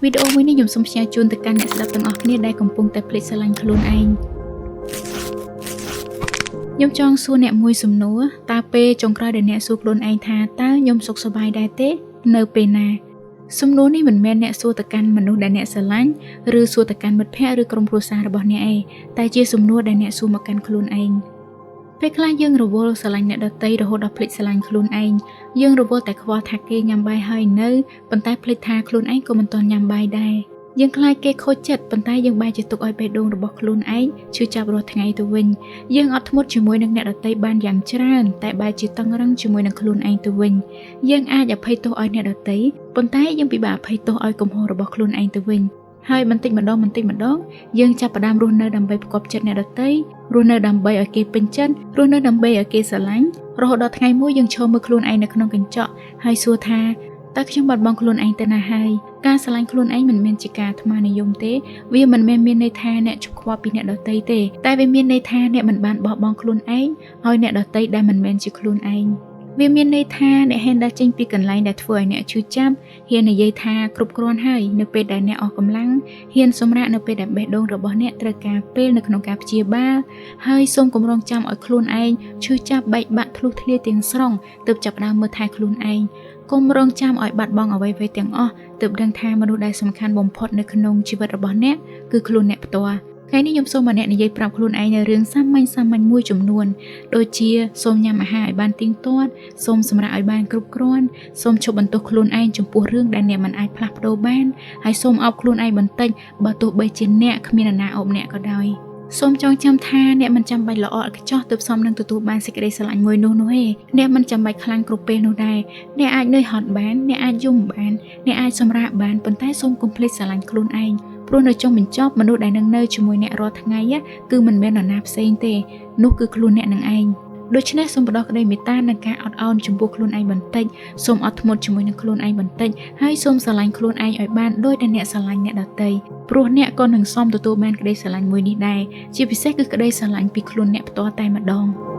វីដេអូមួយនេះខ្ញុំសូមផ្ញើជូនទៅកាន់អ្នកស្ដាប់ទាំងអស់គ្នាដែលកំពុងតែភ្លេចស្រឡាញ់ខ្លួនឯងខ្ញុំចង់សួរអ្នកមួយសំណួរតើពេលចុងក្រោយដែលអ្នកសួរខ្លួនឯងថាតើខ្ញុំសុខសប្បាយដែរទេនៅពេលណាសំណួរនេះមិនមែនអ្នកសួរទៅកាន់មនុស្សដែលអ្នកស្រឡាញ់ឬសួរទៅកាន់មិត្តភ័ក្តិឬក្រុមគ្រួសាររបស់អ្នកឯងតែជាសំណួរដែលអ្នកសួរមកកាន់ខ្លួនឯងពេលខ្លះយើងរវល់ស្រឡាញ់អ្នកដទៃរហូតដល់ភ្លេចស្រឡាញ់ខ្លួនឯងយើងរវល់តែខ្វល់ថាគេញ៉ាំបាយហើយនៅប៉ុន្តែភ្លេចថាខ្លួនឯងក៏មិនទាន់ញ៉ាំបាយដែរយើងខ្លាចគេខូចចិត្តប៉ុន្តែយើងបែរជាទុកឲ្យបេះដូងរបស់ខ្លួនឯងឈឺចាប់រាល់ថ្ងៃទៅវិញយើងអត់ធ្មត់ជាមួយនឹងអ្នកដទៃបានយ៉ាងច្រើនតែបែរជាតឹងរឹងជាមួយនឹងខ្លួនឯងទៅវិញយើងអាចអភ័យទោសឲ្យអ្នកដទៃប៉ុន្តែយើងពិបាកអភ័យទោសឲ្យកំហុសរបស់ខ្លួនឯងទៅវិញហើយបន្តិចម្ដងបន្តិចម្ដងយើងចាប់ផ្ដើមរស់នៅដើម្បីផ្គាប់ចិត្តអ្នកដទៃរស់នៅដើម្បីឲ្យគេពេញចិត្តរស់នៅដើម្បីឲ្យគេស្រឡាញ់រហូតដល់ថ្ងៃមួយយើងឈរមើលខ្លួនឯងនៅក្នុងកញ្ចក់ហើយសួរថាតើខ្ញុំបាត់បង់ខ្លួនឯងទៅណាហើយការស្រឡាញ់ខ្លួនឯងមិនមែនជាការអាត្មានិយមទេវាមិនមែនមានន័យថាអ្នកឈប់ខ្វល់ពីអ្នកដទៃទេតែវាមានន័យថាអ្នកមិនបានបោះបង់ខ្លួនឯងឲ្យអ្នកដទៃដែលមិនមែនជាខ្លួនឯងវាមានន័យថាអ្នកហ៊ានដើរចេញពីកន្លែងដែលធ្វើឲ្យអ្នកឈឺចាប់ហ៊ាននិយាយថាគ្រប់គ្រាន់ហើយនៅពេលដែលអ្នកអស់កម្លាំងហ៊ានសម្រាកនៅពេលដែលបេះដូងរបស់អ្នកត្រូវការពេលនៅក្នុងការព្យាបាលហើយសូមកុំរងចាំឲ្យខ្លួនឯងឈឺចាប់បែកបាក់ធ្លុះធ្លាយទាំងស្រុងទើបចាប់ផ្ដើមមើលថែខ្លួនឯងកុំរងចាំឲ្យបាត់បង់អ្វីៗទាំងអស់ទើបដឹងថាមនុស្សដែលសំខាន់បំផុតនៅក្នុងជីវិតរបស់អ្នកគឺខ្លួនអ្នកផ្ទាល់ថ្ងៃនេះខ្ញុំសូមឲ្យអ្នកនិយាយប្រាប់ខ្លួនឯងនៅរឿងសាមញ្ញសាមញ្ញមួយចំនួនដូចជាសូមញ៉ាំអាហារឲ្យបានទៀងទាត់សូមសម្រាកឲ្យបានគ្រប់គ្រាន់សូមឈប់បន្ទោសខ្លួនឯងចំពោះរឿងដែលអ្នកមិនអាចផ្លាស់ប្ដូរបានហើយសូមអោបខ្លួនឯងបន្តិចបើទោះបីជាអ្នកគ្មាននរណាអោបអ្នកក៏ដោយសូមចងចាំថាអ្នកមិនចាំបាច់ល្អឥតខ្ចោះទើបសមនឹងទទួលបានសេចក្តីស្រឡាញ់មួយនោះនោះទេអ្នកមិនចាំបាច់ខ្លាំងគ្រប់ពេលនោះដែរអ្នកអាចនឿយហត់បានអ្នកអាចយំបានអ្នកអាចសម្រាកបានប៉ុន្តែសូមកុំភ្លេចស្រឡាញ់ខ្លួនឯងព្រោះនៅចុងបញ្ចប់មនុស្សដែលនឹងនៅជាមួយអ្នករាល់ថ្ងៃគឺមិនមែននរណាផ្សេងទេនោះគឺខ្លួនអ្នកនឹងឯងដូច្នេះសូមផ្ដល់ក្តីមេត្តានិងការអត់ឱនចំពោះខ្លួនឯងបន្តិចសូមអត់ធ្មត់ជាមួយនឹងខ្លួនឯងបន្តិចហើយសូមស្រឡាញ់ខ្លួនឯងឲ្យបានដូចដែលអ្នកស្រឡាញ់អ្នកដទៃព្រោះអ្នកក៏នឹងសមទទួលបានក្តីស្រឡាញ់មួយនេះដែរជាពិសេសគឺក្តីស្រឡាញ់ពីខ្លួនអ្នកផ្ទាល់តែម្ដង។